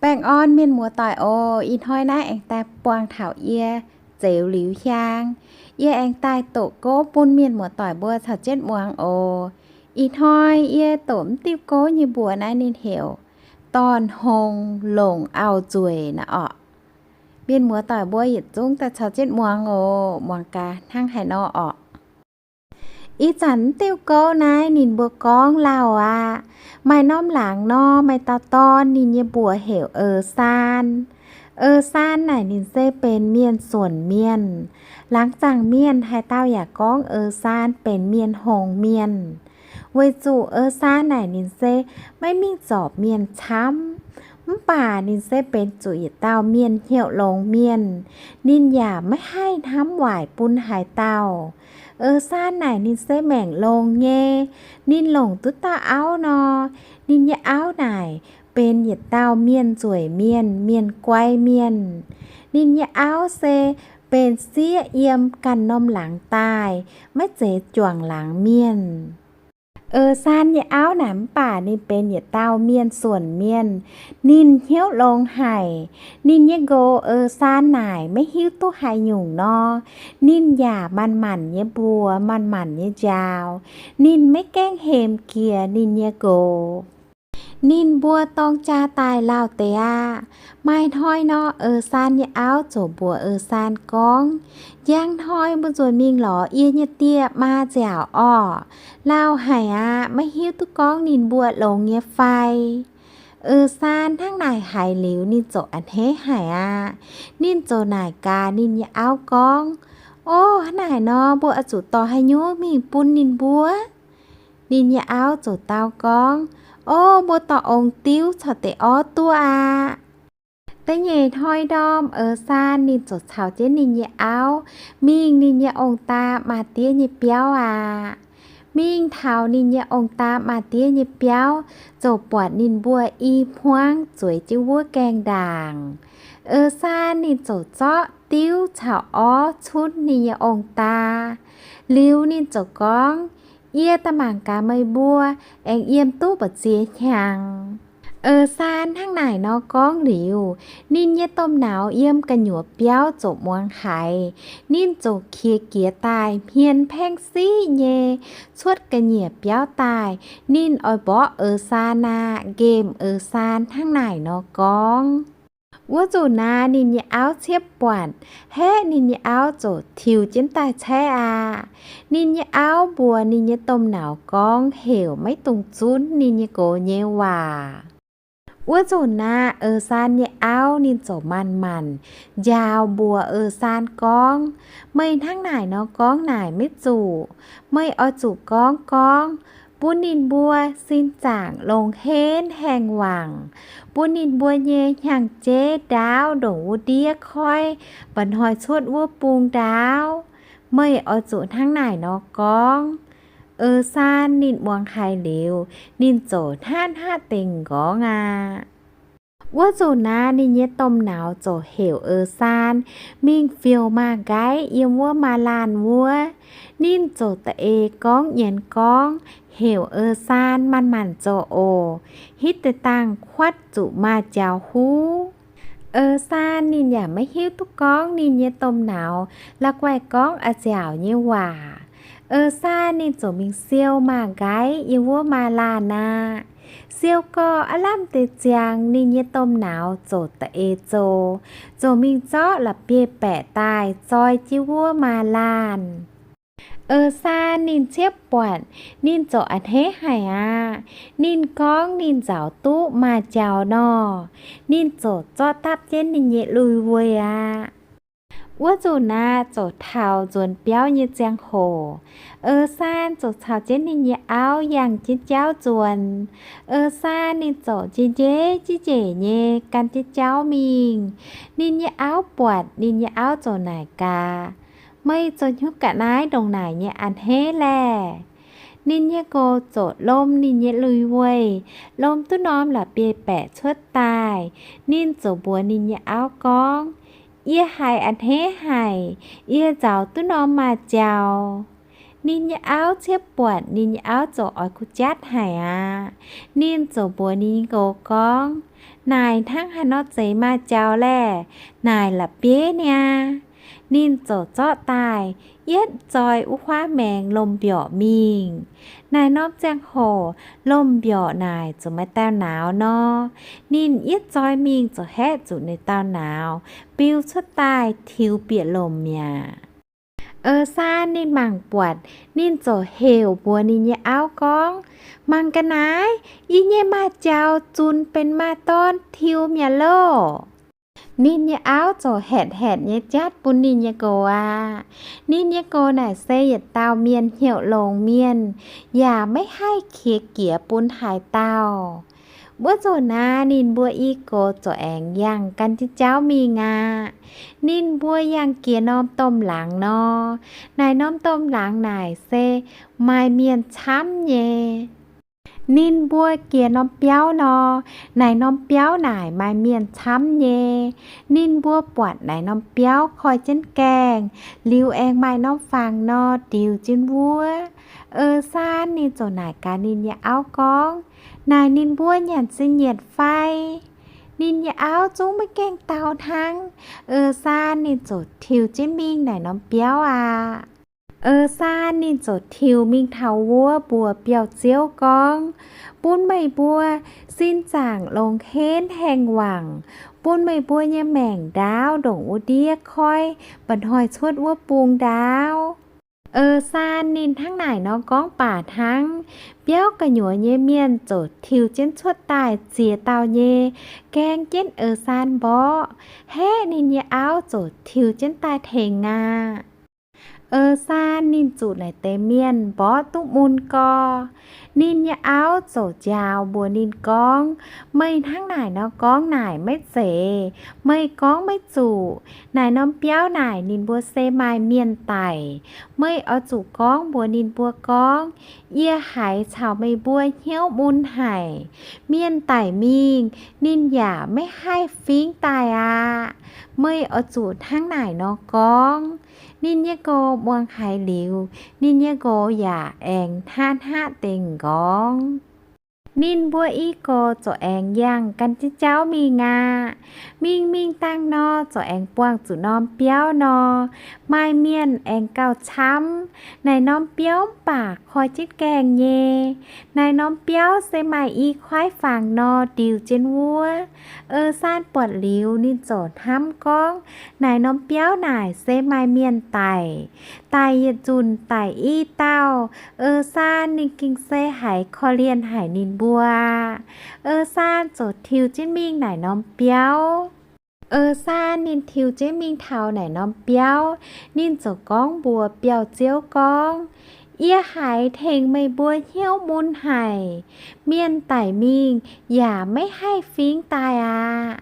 Baengh orn mienh muoz-doic oc. Ih hnoi naaiv aengx daaih buangh taux yie zeux liuz hiaang. Yie aengx daaih doqc gouv bun mienh muoz-doic mbuo caux jienv muangx oc. Ih hnoi yie doqc mv diuh gouv nyei mbuox naaiv ninh heuc Dorn-hong longc auv-nzueic naaiv orqc. Mienh muoz-doic mbuo yietc zungv daaih caux jienv muangx oc. Muangx gaax hnangv haaix nor orqc. Ih zanc mv diuh gouv naaiv ninh mbuo gorngv lauh aqv. Maaih norm laangz nor, maaih dauh dorn, ninh nyei mbuox heuc Aa Saan. Aa Saan naaic ninh se benx mienh suonc mienh. Laangz zaangc mienh haaix dauh yaac gorngv Aa Saan benx mienh hngongx mienh. Weic zuqc Aa Saan naaic ninh se maiv mingh zorpc mienh camv, mv baac ninh se benx zuqc yietc dauh mienh hnyouv longx mienh. Ninh yaac maiv haih hnamv waaic bun haaix dauh. Aa Saan naaic ninh se maengc longx nyei. Ninh longc duqv dauh auv nor, ninh nyei auv naaic benx yietc dauh mienh nzueic mienh, mienh guai mienh. Ninh nyei auv se benx sieqv yiem ganh norm laangz daaih, maiv zeiz juangc laangz mienh. Aa Saan nyei auv naaic mv baac ninh benx yietc dauh mienh suonc mienh. Ninh hnyouv longx haic. Ninh nyei nqox Aa Saan naaic maiv hiuv duqv haaix nyungc nor, ninh yaac manc-manc nyei mbuox, manc-manc nyei njaaux. Ninh maiv gaengh hemx jiex ninh nyei nqox. Ninh mbuo dorng jaa daaih lauh deix aqv. Maaih hnoi nor, Aa Saan nyei auv ziouc mbuox Aa Saan gorngv, Njang hnoi mbuo nzuonx mingh lorz yie nyei dieh maa nziaauc orqc. Lauh haic aqv, maiv hiuv duqv gorngv ninh mbuo longx nyei fai. Aa Saan hnangv naaic haiz liuz ninh ziouc a'hneiv haic aqv. Ninh ziouc naaic gaax ninh nyei auv gorngv, Ov, hnangv naaic nor mbuo oix zuqc dorh haaix nyungc mingh bun ninh mbuo? Ninh nyei auv ziouc dau gorngv, Ov, mbuo dorh ong-diuv caux deix orv duqv aqv. Da'nyeic hnoi ndorm Aa Saan ninh ziouc caux jienv ninh nyei auv mingh ninh nyei ong-daa maa-diev nyei biauv aqv. Mingh taux ninh nyei ong-daa maa-diev nyei biauv, ziouc buatc ninh mbuo i hmuangv zueiz jienv wuov gaengh ndaangc. Aa Saan ninh ziouc zorqv diuv caux orv cunv ninh nyei ong-daa. Liuz ninh ziouc gorngv, Yie daaih mangc gaax meih mbuo aengx yiem duqv mbu'ziex hnyangx. Aa Saan hnangv naaic nor gorngv liuz, ninh nyei domh nauz yiem gu'nyuoz biauv ziouc muangx haiz. Ninh ziouc qiex jiez daaih hmien paengv siqv nyei cuotv ga'nyiec biauv daaih. Ninh oix mborqv Aa Saan aqv. Nqemh Aa Saan hnangv naaic nor gorngv. Wuov nzunc naaiv ninh nyei auv ciepv buatc, haeqv ninh nyei auv ziouc tiux jienv daaih caeqv aqv. Ninh nyei auv mbuox ninh nyei domh nauz gorngv heuc maiv dungx zunv ninh nyei nqox nyei waac. Wuov nzunc naaiv Aa Saan nyei auv ninh ziouc manc-manc njaaux mbuox Aa Saan gorngv, Meih hnangv naaic nor gorngv naaic maiv zuqc. Meih oix zuqc gorngv gorngv bun ninh mbuo sin zaangc longx henv haengh wangc, bun ninh mbuo nyei hnyangx-jeiv ndaauv ndongc wuov ndiev koiv mba'hnoi cuotv wuov bung ndaauv. Meih oix zuqc hnangv naaic nor gorngv. Aa Saan ninh muangx haiz liuz, ninh ziouc hnangv hnangv dengh nqorngv aqv. Wuov nzunc naaiv ninh nyei domh nauz ziouc heuc Aa Saan mingh fiou maaz-nqaiv yiem wuov maaz-laanh wuov. Ninh ziouc da'eix gorngv nyienz gorngv heuc Aa Saan manc-manc zoux oc, hitv deix dangh kuatv zuqc maaz-jaux huv. Aa Saan ninh yaac maiv hiuv duqv gorngv ninh nyei domh nauz la'guaih gorngv a'nziaauc nyei waac. Aa Saan ninh ziouc mingh siou maaz-nqaiv yiem wuov maaz-laanh aqv. Siou gorqv aav lamh deix ziangx ninh nyei domh nauz ziouc da'eix zoux, ziouc mingh zorqv la'bieiv-baeqc daaih zoi jienv wuov maaz-laanh. Aa Saan ninh ciepv buatc, ninh ziouc a'hneiv haic aqv. Ninh gorngv ninh nzaaux duqv maaz-jaux nor, ninh ziouc zorqv dapv jienv ninh nyei lui-weih aqv. Wuov nzunc naaiv ziouc taux nzuonx biauv nyei ziangh hoc. Aa Saan ziouc caux jienv ninh nyei auv yangh jienv jauv nzuonx. Aa Saan ninh ziouc njei-njeiv jienv njiec nyei gan jienv jauv mingh. Ninh nyei auv buatc, ninh nyei auv ziouc naaic gaax, Meih zoux hnyouv ga'naaiv ndongc naaic nyei a'hneiv laeh? Ninh nyei nqox ziouc lom ninh nyei lui-weih, lom duqv norm la'bieiv-baeqc cuotv daaih. Ninh ziouc mbuox ninh nyei auv gorngv, Yie haiz a'hneiv haic. Yie nzaaux duqv norm maaz-jaux. Ninh nyei auv ciepv buatc, ninh nyei auv ziouc oix kuh jatv haic aqv. Ninh ziouc mbuox ninh nyei nqox gorngv, Naaic hnangv haaix nor zeiz maaih jaux laeh? Naaic la'bieiv niaa. Ninh ziouc zorqv daaih yietv zoi wuov huaav maengx lomh mbiorqc mingh. Naaic norm ziangh hoc lomh mbiorqc naaic ziouc maaih dauh nauz nor. Ninh yietv zoi mingh ziouc haeqv zuqc ninh dauh nauz biu cuotv daaih tiux bieqc lomc mi'aqv. Aa Saan ninh mangc buatc, ninh ziouc heuc mbuox ninh nyei auv gorngv, Mangc ga'naaiv, yie nyei maaih jaux zunc benx maaih dorn tiux mi'aqv loh. Ninh nyei auv ziouc haetc haetc nyei jatv bun ninh nyei nqox aqv. Ninh nyei nqox naaic se yietc dauh mienh hnyouv longx mienh, yaac maiv haih qiex jiez bun haaix dauh. Wuov zanc naaic ninh mbuo i gox ziouc aengx yangh gan jienv jauv mingh aqv. Ninh mbuo yangh jiex norm domh laangz nor. Naaic norm domh laangz naaic se maaih mienh camv nyei. Ninh mbuo jiex norm biauv nor. Naaic norm biauv naaic maaih mienh camv nyei. Ninh mbuo buatc naaic norm biauv koi jienv gaengh, liuz aengx maaih norm fangx nor diux jienv wuov. Aa Saan ninh ziouc naaic gaax ninh nyei auv gorngv, Naaic ninh mbuo nyanc se nyietc fai? Ninh nyei auv zungv maiv gaengh dau hnangv. Aa Saan ninh ziouc tiux jienv mingh naaic norm biauv aqv. Aa Saan ninh ziouc tiux mingh taux wuov mbuox biauv-ziouv gorngv, Bun meih mbuo sin zaangc longx henv haengh wangc, bun meih mbuo nyei maengc ndaauv ndongc wuov ndiev koiv mba'hnoi cuotv wuov bung ndaauv. Aa Saan ninh hnangv naaic nor gorngv baac hnangv, biauv gu'nyuoz nyei mienh ziouc tiux jienv cuotv daaih ziex dauh nyei gaeng jienv Aa Saan mborqv. Haeqv ninh nyei auv ziouc tiux jienv daaih tengx aqv. Aa Saan ninh zuqc naaic deix mienh mborqv duqv mun gau. Ninh nyei auv ziouc njaaux mbuox ninh gorngv, Meih hnangv naaic nor gorngv naaic maiv zeiz. Meih gorngv maiv zuqc. Naaic norm biauv naaic ninh mbuo se maaih mienh daic. Meih oix zuqc gorngv mbuox ninh mbuo gorngv, Yie haiz caux meih mbuo hnyouv mun haic. Mienh daic mingh, ninh yaac maiv haih fingx daaih aqv. Meih oix zuqc hnangv naaic nor gorngv. Ninh nyei nqox muangx haiz liuz, ninh nyei nqox yaac aengx hnaqv hnaqv dengh nqorngv. Ninh mbuo i gox ziouc aengx yangh gan jienv jauv mingh aqv. Mingh mingh dangh nor, ziouc aengx buangh zuqc norm biauv nor, maaih mienh aengx gauh camv. Naaic norm biauv mv baac koi jienv gaengh nyei. Naaic norm biauv se maaih i kuaaiv fangx nor diux jienv wuov. Aa Saan buatc liuz ninh ziouc hnamv gorngv, Naaic norm biauv naaic se maaih mienh daic. Daic yietc nzunc daic i dauh. Aa Saan ninh gengh se haiz korv-lienh haic ninh mbuo aqv. Aa Saan ziouc tiux jienv mingh naaic norm biauv. Aa Saan ninh tiux jienv mingh taux naaic norm biauv, ninh ziouc gorngv mbuox biauv-ziouv gorngv, Yie haiz tengx meih mbuo hnyouv mun haic. Mienh daic mingh yaac maiv haih fingx daaih aqv.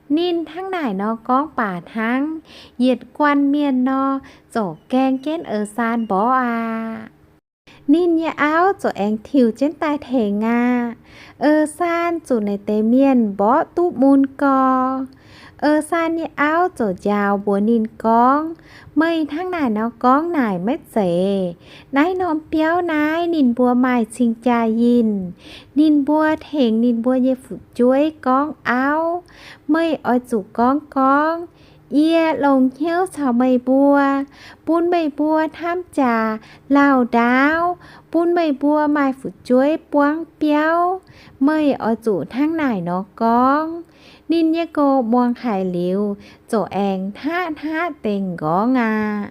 Ninh hnangv naaic nor gorngv baac hnangv, yietc guanh mienh nor, ziouc gaeng jienv Aa Saan mborqv aqv. Ninh nyei auv ziouc aengx tiux jienv daaih tengx aqv. Aa Saan zuqc naaic deix mienh mborqv duqv mun gau. Aa Saan nyei auv ziouc njaaux mbuox ninh gorngv, Meih hnangv naaic nor gorngv naaic maiv zeiz. Naaiv norm biauv naaiv ninh mbuo maaih cing-jaa-yinh. Ninh mbuo tengx ninh mbuo nyei fu'jueiv gorngv auv. Meih oix zuqc gorngv gorngv, Yie longx hnyouv caux meih mbuo, bun meih mbuo hnamv jaax lauh ndaauv, bun meih mbuo maaih fu'jueiv buangv biauv. Meih oix zuqc hnangv naaic nor gorngv. Ninh nyei nqox muangx haiz liuz, ziouc aengx hnaqv hnaqv dengh nqorngv aqv.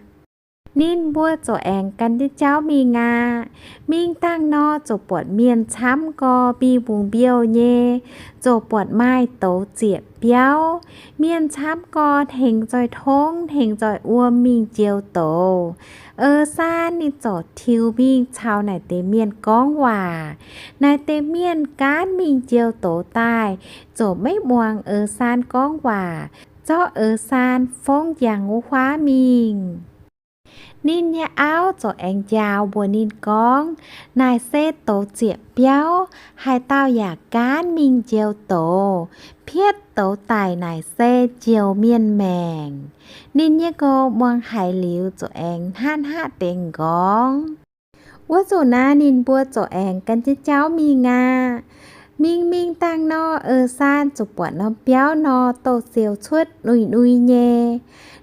Ninh mbuo ziouc aengx gan jienv jauv mingh aqv. Mingh dangh nor, ziouc buatc mienh camv gau, mbiungc-mbiouh nyei, ziouc buatc maaih douz zieqc biauv. Mienh camv gau, tengx nzoih tongv, tengx nzoih wuom mingh njoux douz. Aa Saan ninh ziouc tiux mingh caux naaic deix mienh gorngv waac. Naaic deix mienh gaanv mingh njoux douz daaih, ziouc maiv muangx Aa Saan gorngv waac, zorqv Aa Saan fongv njang wuov huaav mingh. Ninh nyei auv ziouc aengx njaaux mbuox ninh gorngv, Naaic se douz zieqc biauv, haaix dauh yaac gaanv mingh njoux douz. Pietv douz daic naaic se njoux mienh maengc. Ninh nyei nqox muangx haiz liuz ziouc aengx hnaqv hnaqv dengh nqorngv. Wuov zanc naaiv ninh mbuo ziouc aengx gan jienv jauv mingh aqv. Mingh mingh dangh nor, Aa^saan ziouc buatc norm biauv nor, douz-sioux cuotv nui-nui nyei.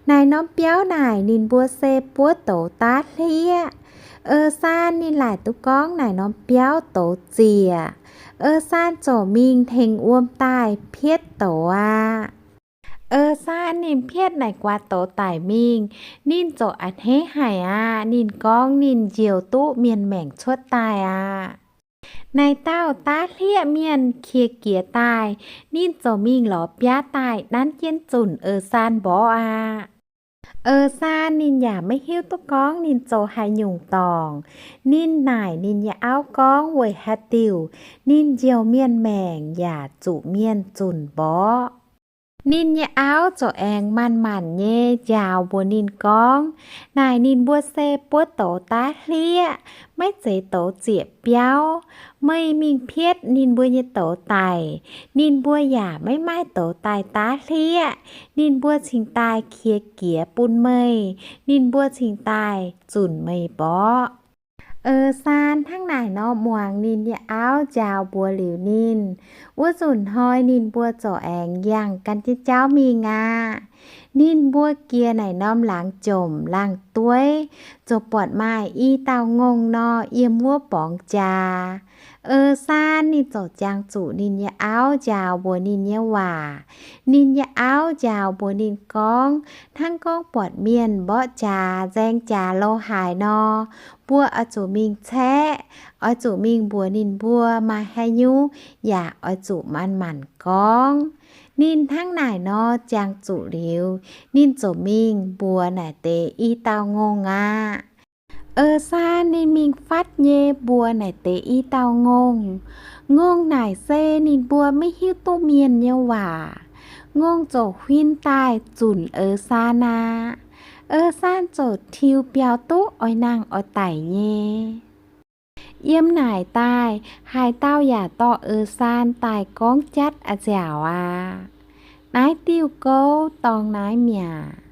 Naaic norm biauv naaic ninh mbuo se buov douz daav hlieqv. Aa^saan ninh laaic duqv gorngv naaic norm biauv douz ziec. Aa^saan ziouc mingh tengx wuom daaih pietv douz aqv. Aa^saan ninh pietv naaic guaax douz daic mingh, ninh ziouc a'hneiv haic aqv. Ninh gorngv ninh njoux duqv mienh maengc cuotv daaih aqv. Naaic dauh daav hlieqv mienh qiex jiez daaih, ninh ziouc mingh lorz biaav daaih nanv jienv zunc Aa^saan mborqv aqv. Aa^saan ninh yaac maiv hiuv duqv gorngv ninh zoux haaix nyungc dorngc. Ninh naaic ninh nyei auv gorngv weic haaix diuc ninh njoux mienh maengc yaac zuqc mienh zunc mborqv. Ninh nyei auv ziouc aengx manc-manc nyei njaaux mbuox ninh gorngv, naaic ninh mbuo se buov douz daav hlieqv, maiv zeiz douz ziec biauv. Meih mingh pietv ninh mbuo nyei douz daic, ninh mbuo yaac maiv maaih douz daaih daav hlieqv. Ninh mbuo cingx daaih qiex jiez bun meih, ninh mbuo cingx daaih zunc meih mborqv. Aa^saan hnangv naaic nor muangx ninh nyei auv njaaux mbuox liuz ninh, wuov nzunc hnoi ninh mbuo ziouc aengx yangh gan jienv jauv mingh aqv. Ninh mbuo jiex naaic norm laangz jomc laangz dueiv, ziouc buatc maaih i dauh ngongh nor yiem wuov borngz jaax. Aa^saan ninh ziouc jangx zuqc ninh nyei auv njaaux mbuox ninh nyei waac. Ninh nyei auv njaaux mbuox ninh gorngv, hnangv gorngv buatc mienh mborqv jaax nzaeng jaax lo haaix nor, mbuo oix zuqc mingh caeqv, oix zuqc mingh mbuox ninh mbuo maaih haaix nyungc, yaac oix zuqc manc-manc gorngv. Ninh hnangv naaic nor jangx zuqc liuz, ninh ziouc mingh mbuox naaic deix i dauh ngongh aqv. Aa^saan ninh mingh fatv nyei mbuox naaic deix i dauh ngongh. Ngongh naaic se ninh mbuo maiv hiuv duqv mienh nyei waac. Ngongh ziouc huin daaih zunc Aa^saan aqv. Aa^saan ziouc tiux biaux duqv oix nangh oix daic nyei. Yiem naaic daaih, haaix dauh yaac dorh Aa^saan daaih gorngv jatv a'nziaauc aqv. Naaiv diuh gouv dorngx naaiv mi'aqv.